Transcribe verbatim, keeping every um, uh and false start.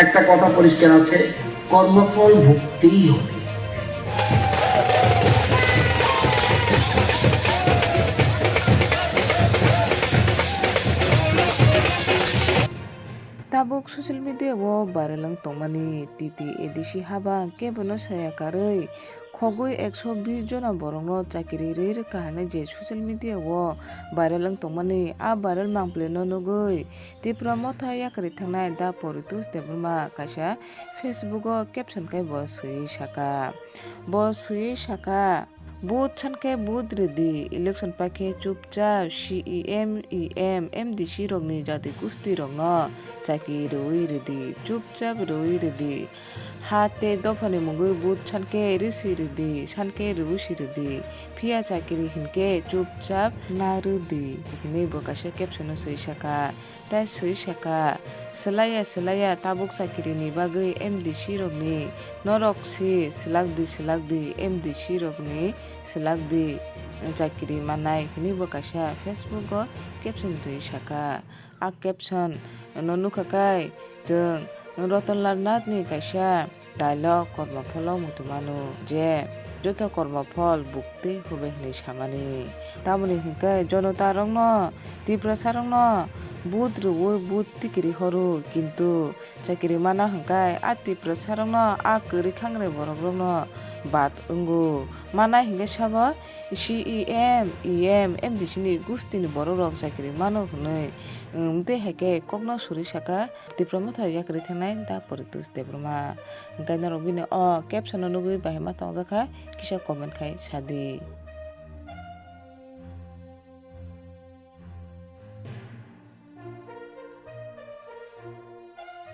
একটা কথা পরিষ্কার আছে, কর্মফল ভুগতেই হবে। Tabuk social media o viral wng tongmani T T A D C haba kebono saya karwi khogwi ekso bis jona borokno chakiri rwi rwkha hwnwi je social media o viral wng tongmani. A viral mangpili no nugwi Tipra Motha yakarwi thangnai Da Poritos Debbarma kaisa Facebook o caption khai bo swiwi saka. Bo swiwi saka, "Vote sankhe vote rwdi, election paikhe chupchap C E M, E M, M D C rokni jati gusti rokno chaki rwwi rwdi, chupchap rwwi rwdi. Ha tei dophani mungwi vote sankhe rwsi rwdi, sankhe rwusi rwdi, phiya chakiri hinkhe chupchap na rwdi," hinwi bo kaisa caption o swi saka. Tei swi saka, "Swlaiya, swlaiya, tabuk chakirini bagwi M D C rokni, norok si swlakdi, swlakdi, M D C rokni swlakdi, chakiri mannai," hinwi bo kaisa Facebook o caption twi saka. A caption no nukha kai chwng Ratan Lal Nath ni kaisa dialogue kormopholo muitu mano je joto kormophol bukti hobe hinwi samani. Tamoni hinkhe jonotarokno, Tiprasarokno vote rwui vote tikiri horo, kintu chakiri mana hinkhe a Tiprasarokno, a kwrwi khangrai borokrokno bad wngo. Mana hinkhe sabo C E M, E M, M D C ni gustini borokrok chakiri mano hinwi, um, tei hai khe kokno suri saka Tipra Motha yakarwi thangnai Da Poritos Debbarma. Hwnkhe norok bini o caption o nugwi bahai ma tongjakha, kisa comment khai sadi.